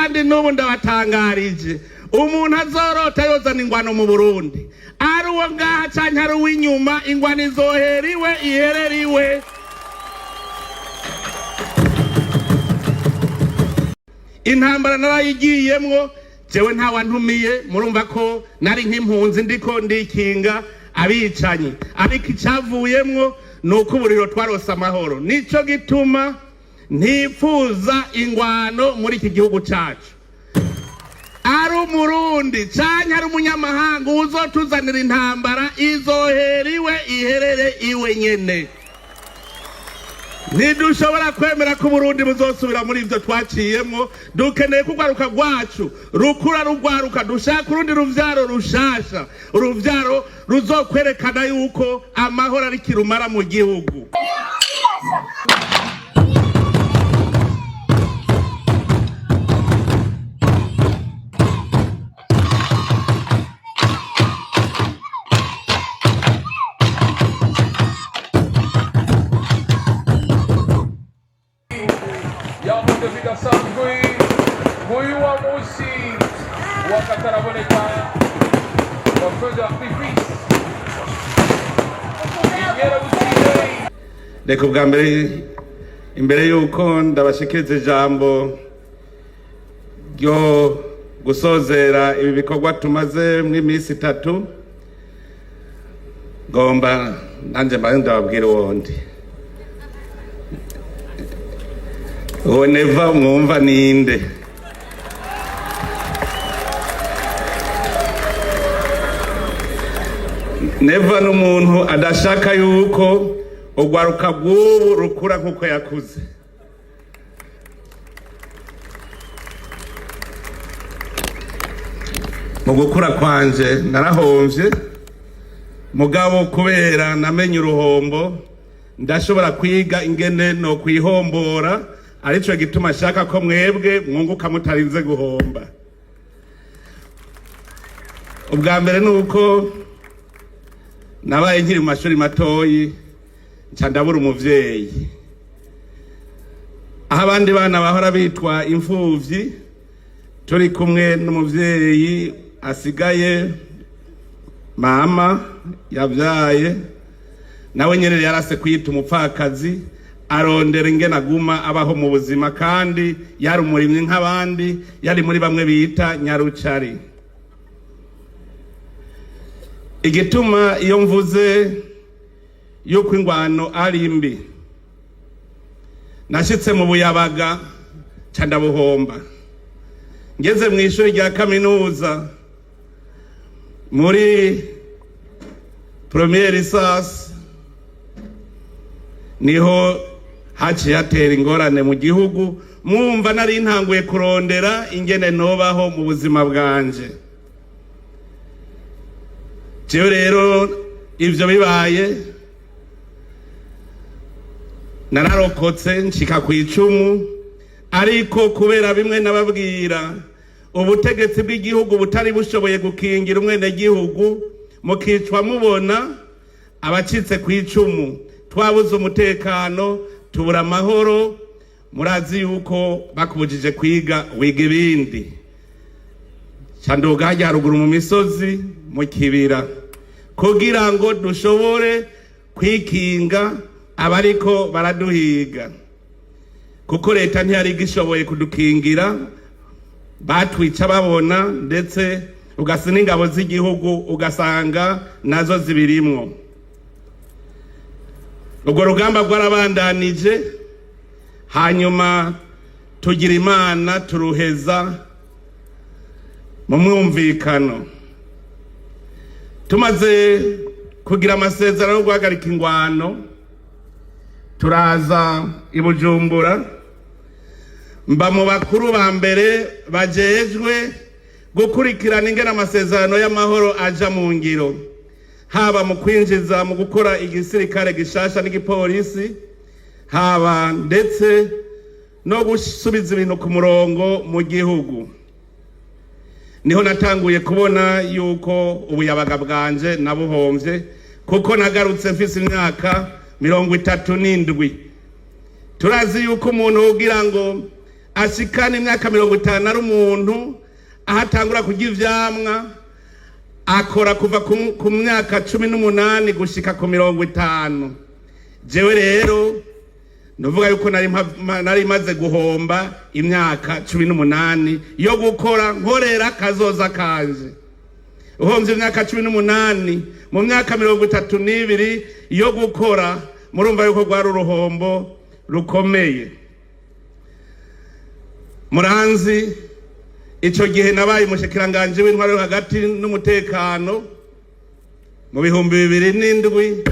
Kandi n'ubu ndabatangarije, umuntu azorota yozana ingwano mu Burundi, ari uwo ngaha canke ari uw'inyuma, ingwano izohera iwe, iherera iwe. Intambara narayigiyemwo jewe ntawantumiye. Murumva ko nari nk'impunzi, ndiko ndikinga abicanyi, ariko icavuyemwo ni uko uburiro twarose amahoro. Nico gituma ntipfuza ingwano muri iki gihugu cacu. Ari Umurundi canke ari umunyamahanga, uzotuzanira intambara izohera iwe, iherere iwe nyene. Ntidushobora kwemera ko Uburundi buzosubira muri ivyo twaciyemwo. Dukeneye ko urwaruka rwacu rukura rugwaruka, dushaka urundi ruvyaro rushasha, uruvyaro ruzokwerekana yuko amahoro ari kirumara mu gihugu. Yavuze bidasanzwe, nguyu wa munsi w'akataraboneka wa feu d'artifice inkeragutabara. Reka ubwa mbere, imbere y'uko ndabashikiriza ijambo ryo gusozera ibi bikorwa tumaze mw'iminsi 3, ngomba nanjye mbaze ndababwira uwundi. Uwo Neva mwumva ninde? Neva ni umuntu adashaka yuko urwaruka rw'ubu rukura nk'uko yakuze. Mu gukura kwanje narahomvye, mugabo kubera namenye uruhombo, ndashobora kwiga ingene no kwihombora. Arico gituma ashaka ko mwebwe mwunguka mutarinze guhomba. Ubwa mbere ni uko nabaye nkiri mu mashuri matoyi, nca ndabura umuvyeyi. Aho abandi bana bahora bitwa imfuvyi, turi kumwe n'umuvyeyi asigaye, mama yabyaye, nawe nyene yarase kwiyita umupfakazi, arondera ingene aguma abaho mu buzima, kandi yari umurimyi nk'abandi, yari muri bamwe bita nyarucari. Igituma iyo mvuze yuko ingwano ari mbi, nashitse mu buyabaga ca ndabuhomba. Ngeze mu ishuri rya kaminuza muri première licence, niho haciye hatera ingorane mu gihugu. Mwumva nari ntanguye kurondera ingene nobaho mu buzima bwanje. Jewe rero ivyo bibaye, nararokotse nshika ku icumu, ariko kubera bimwe nababwira, ubutegetsi bw'igihugu butari bushoboye gukingira umwenegihugu, mukicwa mubona abacitse ku icumu, twabuze umutekano, tubura amahoro. Murazi yuko bakubujije kwiga, wiga ibindi. Canduga hajya haruguru mu misozi, mu kibira, kugira ngo dushobore kwikinga abariko baraduhiga, kuko leta ntiyari igishoboye kudukingira. Batwica babona, ndetse ugasa n'ingabo z'igihugu ugasanga nazo zibirimwo. Urwo rugamba rwarabandanije, hanyuma tugira Imana turuheza mu mwumvikano. Tumaze kugira amasezerano yo guhagarika ingwano, turaza i Bujumbura, mba mu bakuru ba mbere bajejwe gukurikirana ingene amasezerano y'amahoro aja mu ngiro, haba mu kwinjiza, mu gukora igisirikare gishasha n'igipolisi, haba ndetse no gusubiza ibintu ku murongo mu gihugu. Niho natanguye kubona yuko ubuyabaga bwanje nabuhomvye, kuko nagarutse mfise imyaka 37. Turazi yuko umuntu ugira ngo Ashikana imyaka 50 ari umuntu aho atangura kurya ivyamwa, akora kuva ku myaka 18 gushika ku 50. Jewe rero ndavuga yuko nari maze guhomba imyaka 18 yo gukora nkorera kazoza kanje. Uhomvye imyaka 18 mu myaka 32 yo gukora, murumva yuko rwari uruhombo rukomeye. Muranzi, ico gihe nabaye umushikiranganji w'intwaro yo hagati n'umutekano mu 2007.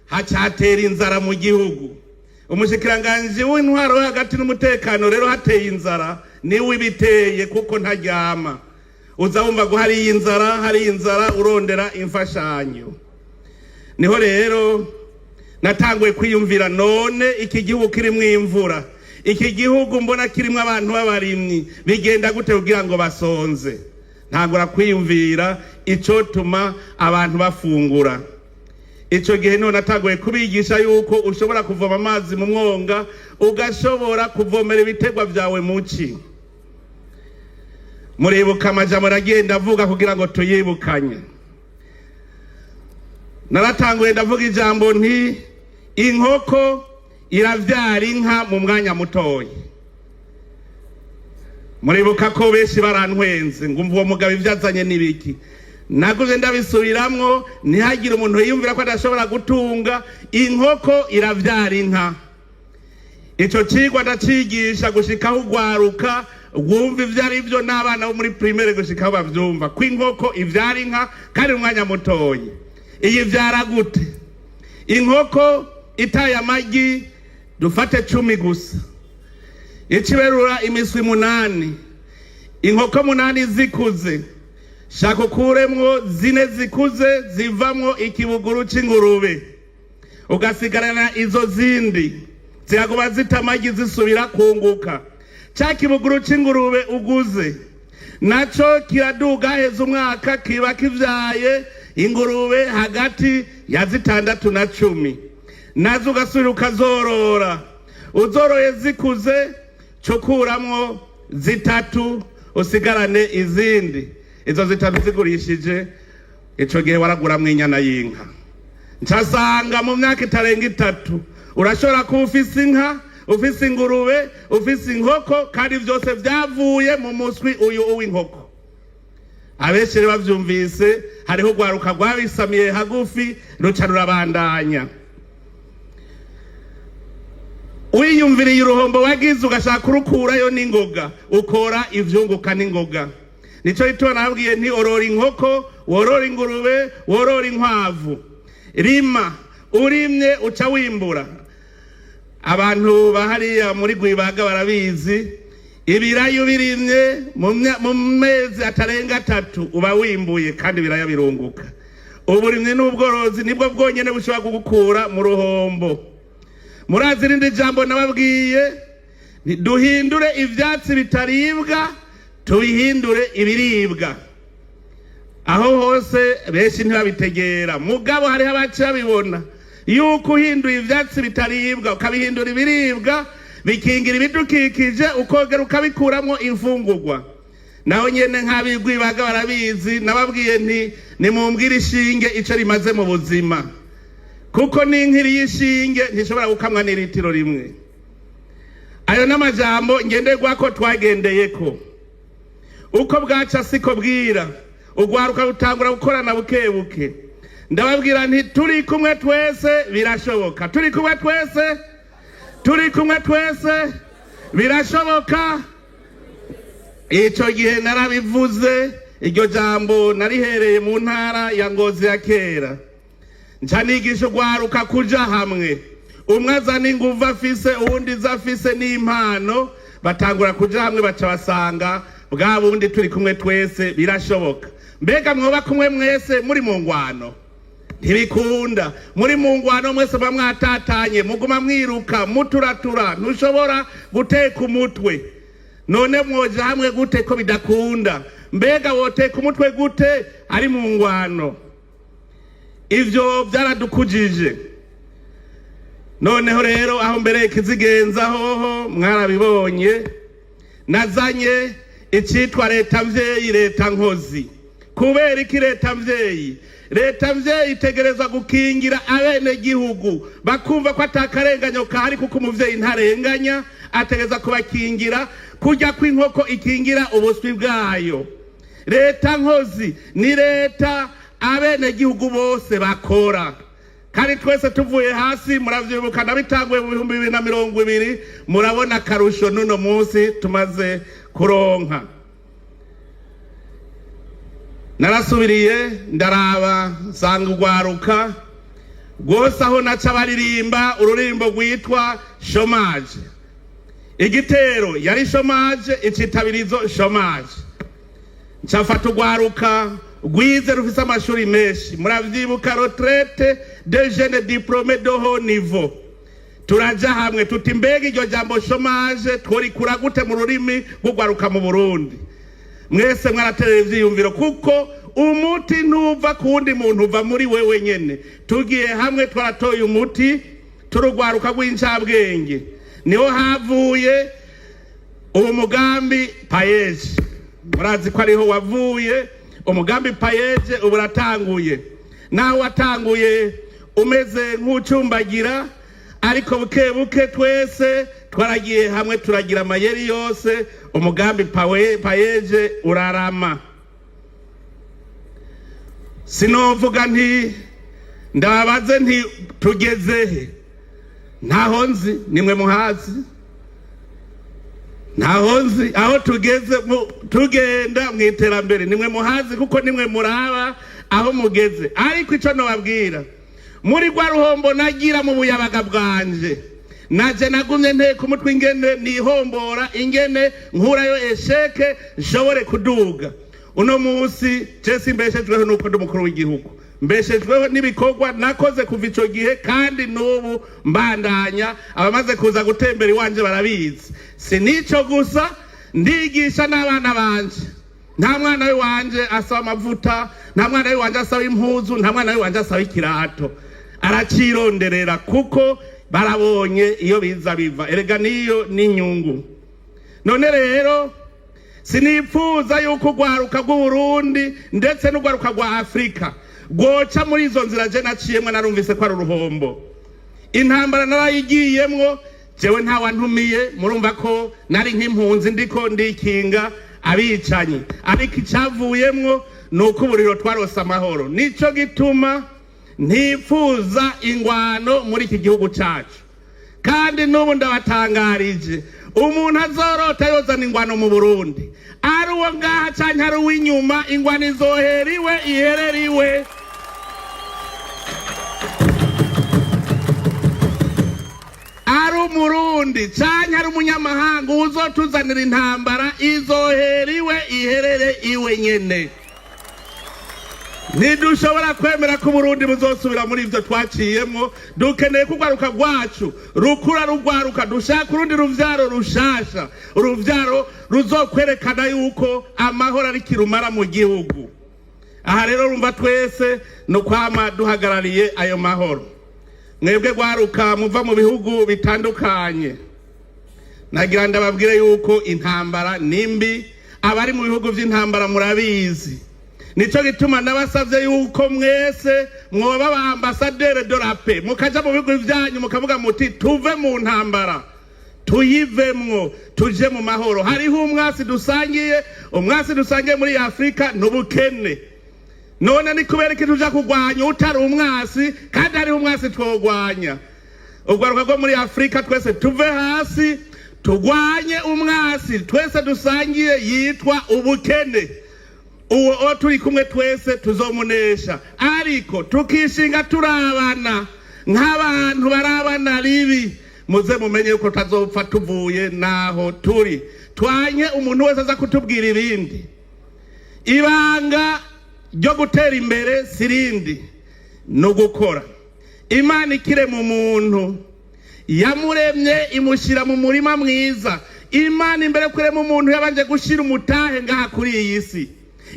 Hacatera inzara mu gihugu. Umushikiranganji w'intwaro yo hagati n'umutekano rero, hateye inzara niwe ibiteye, kuko ntaryama. Uza wumva ngo hariyo inzara, hariyo inzara, urondera imfashanyo. Niho rero natanguye kwiyumvira: none iki gihugu kirimwo imvura, iki gihugu mbona kirimwo abantu b'abarimyi, bigenda gute kugira ngo basonze? Ntangura kwiyumvira icotuma abantu bafungura. Ico gihe niho natanguye kubigisha yuko ushobora kuvoma amazi mu mwonga, ugashobora kuvomera ibiterwa vyawe muci. Muribuka amajambo aragenda avuga kugira ngo tuyibukanye. Naratanguye ndavuga ijambo nti: "Inkoko iravyara inka mu mwanya mutoya." Muribuka ko benshi barantwenze ngo: "Umva uwo mugabo, ivyo azanye n'ibiki?" Naguze ndabisubiramwo, ntihagire umuntu yiyumvira ko adashobora gutunga. Inkoko iravyara inka. Ico cigwa ndacigisha gushikaho ugwaruka rwumva ivyo ari vyo, n'abana bo muri primaire gushikaho bavyumva ko inkoko ivyara inka kandi mu mwanya mutoyi. Iyi vyara gute? Inkoko itaye amagi, dufate 10 gusa, ikiberura imiswi munani. Inkoko munani zikuze, shaka ukuremwo zine zikuze zivamwo ikibuguru c'ingurube, ugasigarana izo zindi zikaguma zita amagi, zisubira kunguka. Ca kibuguru c'ingurube uguze naco kiraduga, heza umwaka kiba kivyaye ingurube hagati ya 6 na 10, nazo ugasubira ukazorora. Uzoroye zikuze, cukuramwo zitatu, usigarane izindi. Izo zitatu zigurishije, ico gihe waraguramwo inyana y'inka. Ncasanga mu myaka itarenga 3 urashobora kuba ufise inka, ufise ingurube, ufise inkoko, kandi vyose vyavuye mu muswi uyu uw'inkoko. Abenshi rero bavyumvise, hariho urwaruka rwabisamiye hagufi, ruca rurabandanya. Wiyumviriye uruhombo wagize, ugashaka urukurayo n'ingoga, ukora ivyunguka n'ingoga. Nico gituma nababwiye nti: "Orora inkoko, worora ingurube, worora inkwavu, rima." Urimye uca wimbura. Abantu bahariya muri Gwibaga barabizi. Ibiraya ubirimye, mu mezi atarenga 3 uba wimbuye, kandi ibiraya birunguka. Uburimyi n'ubworozi nibwo bwonyene bushobora kugukura mu ruhombo. Murazi irindi jambo nababwiye: duhindure ivyatsi bitaribwa, tubihindure ibiribwa. Aho hose benshi ntibabitegera, mugabo hariho abaca babibona yuko uhinduye ivyatsi bitaribwa ukabihindura ibiribwa, bikingira ibidukikije, ukongera ukabikuramwo imfungurwa. Naho nyene nk'abigwibaga barabizi. Nababwiye nti: "Nimumbwire ishinge ico rimaze mu buzima, kuko n'inkiri y'ishinge ntishobora gukamwa n'iritiro rimwe." Ayo n'amajambo ngenderwako twagendeyeko. Uko bwaca siko bwira, ugwaruka rutangura gukorana buke buke. Ndababwira nti: "Turi kumwe twese birashoboka, turi kumwe twese, turi kumwe twese birashoboka." Ico gihe narabivuze, iryo jambo narihereye mu ntara ya Ngozi ya kera. Nca nigisha ugwaruka kuja hamwe, umwe azana inguvu afise, uwundi izo afise n'impano, batangura kuja hamwe, baca basanga bwa bundi turi kumwe twese birashoboka. Mbega mwoba kumwe mwese muri mu ngwano? Ntibikunda. Muri mu ngwano mwese muba mwatatanye, muguma mwiruka muturatura, ntushobora guteka umutwe. None mwoja hamwe gute ko bidakunda? Mbega woteka umutwe gute ari mu ngwano? Ivyo byaradukujije. Noneho rero aho mbere kizigenza hoho mwarabibonye. Nazanye icitwa leta mvyeyi, leta nkozi. Kubera iki leta mvyeyi? Leta mvyeyi itegerezwa gukingira abenegihugu, bakumva ko atakarenganyo kahari, kuko umuvyeyi ntarenganya, ategereza kubakingira kurya kw'inkoko ikingira ubuswi bwayo. Leta nkozi ni leta abenegihugu bose bakora, kandi twese tuvuye hasi. Muravyibuka nabitanguye mu 2020, murabona akarusho n'uno munsi tumaze kuronka. Narasubiriye ndaraba, nsanga urwaruka rwose aho naca baririmba ururirimbo rwitwa chômage. Igitero yari chômage, icitabirizo chômage. Ncafata urwaruka rwize, rufise amashuri menshi, muravyibuka, retraite de jeunes diplômés de haut niveau. Turaja hamwe tuti: "Mbega iryo jambo chômage tworikura gute mu rurimi rw'urwaruka mu Burundi?" Mwese mwaraterera ivyiyumviro, kuko umuti ntuva ku wundi muntu, uva muri wewe nyene. Tugiye hamwe twaratoye umuti, turugwaruka rw'incabwenge. Niho havuye uwo mugambi PAEEJ. Murazi ko ariho wavuye umugambi PAEEJ. Ubu uratanguye, nawe watanguye umeze nk'ucumbagira, ariko buke buke twese twaragiye hamwe, turagira amayeri yose, umugambi PAEEJ urarama. Sinovuga nti ndababaze nti tugeze he? Ntaho nzi, nimwe muhazi. Ntaho nzi aho tugeze tugenda mu iterambere, nimwe muhazi, kuko nimwe muraba aho mugeze. Ariko icyo nababwira, muri rwa ruhombo nagira mu buyabaga bwanje, naje nagumye nteka umutwe ingene nihombora, ingene nkurayo échec, nshobore kuduga. Uno munsi je simbeshejweho nuko ndi umukuru w'igihugu, mbeshejweho n'ibikorwa nakoze kuva ico gihe kandi n'ubu mbandanya. Abamaze kuza gutembera iwanje barabizi. Si nico gusa, ndigisha n'abana banje. Nta mwana w'iwanje asaba amavuta, nta mwana w'iwanje asaba impuzu, nta mwana w'iwanje asaba ikirato, aracironderera, kuko barabonye iyo biza biva. Erega niyo n'inyungu. None rero sinipfuza yuko urwaruka rw'Uburundi ndetse n'urwaruka rwa Afurika rwoca muri izo nzira je naciyemwo. Narumvise ko ari uruhombo. Intambara narayigiyemwo jewe ntawantumiye, murumva ko nari nk'impunzi, ndiko ndikinga abicanyi, ariko icavuyemwo ni uko uburiro twarose amahoro. Nico gituma ntifuza ingwano muri iki gihugu cacu. Kandi n'ubu ndabatangarije, umuntu azorota yozana ingwano mu Burundi, ari uwo ngaha canke ari uw'inyuma, ingwano izohera iwe, iherera iwe. Ari Umurundi canke ari umunyamahanga, uzotuzanira intambara izohera iwe, iherere iwe nyene. Ntidushobora kwemera ko Uburundi buzosubira muri ivyo twaciyemwo. Dukeneye ko urwaruka rwacu rukura rugwaruka, dushaka urundi ruvyaro rushasha, uruvyaro ruzokwerekana yuko amahoro ari kirumara mu gihugu. Aha rero rumva twese ni ukwama duhagarariye ayo mahoro. Mwebwe rwaruka muva mu bihugu bitandukanye, nagira ndababwire yuko intambara ni mbi. Abari mu bihugu vy'intambara murabizi. Nico gituma nabasavye yuko mwese mwoba ba ambassadeurs de la paix, mukaja mu bihugu vyanyu mukavuga muti: "Tuve mu ntambara, tuyivemwo, tuje mu mahoro." Hariho umwasi dusangiye. Umwasi dusangiye muri Afurika n'ubukene. None ni kubera iki tuja kurwanya utari umwasi, kandi hariho umwasi twogwanya? Urwaruka rwo muri Afurika, twese tuve hasi, turwanye umwasi twese dusangiye yitwa ubukene. Uwo o turi kumwe twese tuzomunesha, ariko tukishinga turabana nk'abantu barabana ribi, muze mumenye yuko tutazopfa tuvuye naho turi. Twanye umuntu wese aza kutubwira ibindi. Ibanga ryo gutera imbere sirindi, ni ugukora. Imana ikirema umuntu, yamuremye imushyira mu murima mwiza. Imana imbere yo kurema umuntu yabanje gushyira umutahe ngaha kuri iyi si,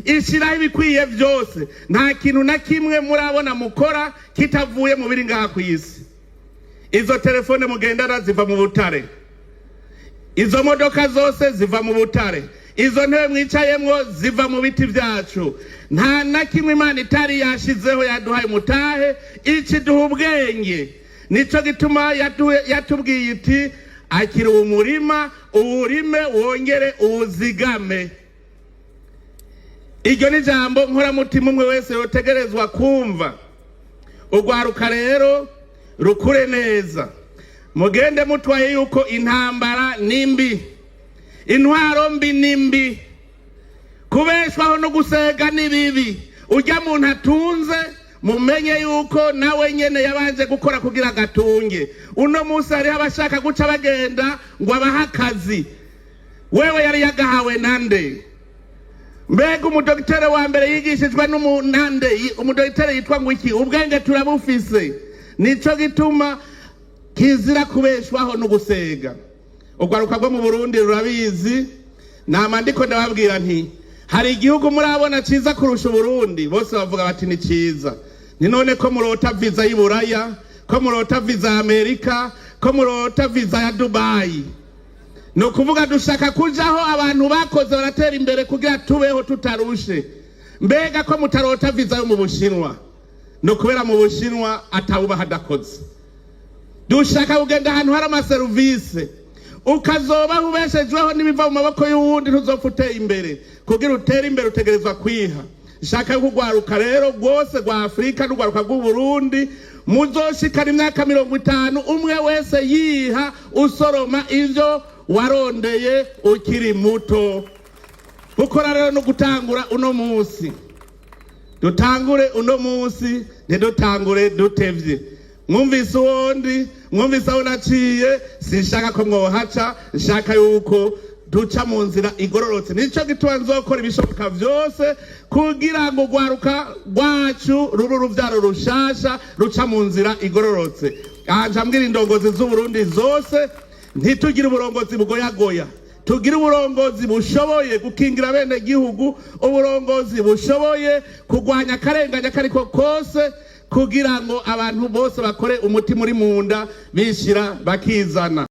ishyiraho ibikwiye byose. Nta kintu na kimwe murabona mukora kitavuye mu biri ngaha ku isi. Izo telefone mugendana ziva mu butare. Izo modoka zose ziva mu butare, izo ntebe mwicayemwo ziva mu biti byacu. Nta na kimwe Imana itari yashizeho. Yaduhaye umutahe, ikiduha ubwenge. Nico gituma yatubwiye iti: "Akira uwo murima, uwurime, wongere uwuzigame." Iryo ni jambo nkoramutima umwe wese yotegerezwa kumva. Urwaruka rero rukure neza, mugende mutwaye yuko intambara ni mbi, intwaro mbi ni mbi, kubeshwaho no gusega ni bibi. Ujya muntu atunze, mumenye yuko nawe nyene yabanje gukora kugira agatunge. Uno munsi hariho abashaka guca bagenda ngo abahe akazi. Wewe yari yagahawe nande? Mbega umudogitere wa mbere yigishijwe n'umunande? Umudogitere yitwa ngo iki? Ubwenge turabufise. Nico gituma kizira kubeshwaho no gusega. Urwaruka rwo mu Burundi rurabizi. Nama ndiko ndababwira nti: "Hari igihugu murabona ciza kurusha Uburundi?" Bose bavuga bati: "Ni ciza." Ni none ko murota viza y'Iburaya, ko murota viza ya Amerika, ko murota viza ya Dubayi? Ni ukuvuga dushaka kujaho abantu bakoze baratera imbere kugira tubeho tutarushe. Mbega ko mutarota viza yo mu Bushinwa? Ni ukubera mu Bushinwa atawubaha adakoze. Dushaka kugenda ahantu hari amaserivisi. Ukazobaho ubeshejweho n'ibiva mu maboko y'uwundi, ntuzopfa uteye imbere. Kugira utere imbere utegerezwa kwiha. Shaka yuko urwaruka rero rwose rwa Afurika n'urwaruka rw'Uburundi muzoshikana imyaka 50 umwe wese yiha, usoroma ivyo warondeye ukiri muto. Gukora rero no gutangura uno munsi. Dutangure uno munsi, ntidutangure dutevye. Mwumvise uwondi, mwumvise aho naciye. Sinshaka ko mwohaca, nshaka yuko duca mu nzira igororotse. Nico gituma nzokora ibishoboka vyose kugira ngo urwaruka rwacu rube uruvyaro rushasha ruca mu nzira igororotse. Aha nca mbwira indongozi z'Uburundi zose: ntitugire uburongozi bugoyagoya, tugire uburongozi bushoboye gukingira bene gihugu, uburongozi bushoboye kurwanya akarenganya kariko kose, kugira ngo abantu bose bakore umutima uri mu nda, bishira bakizana.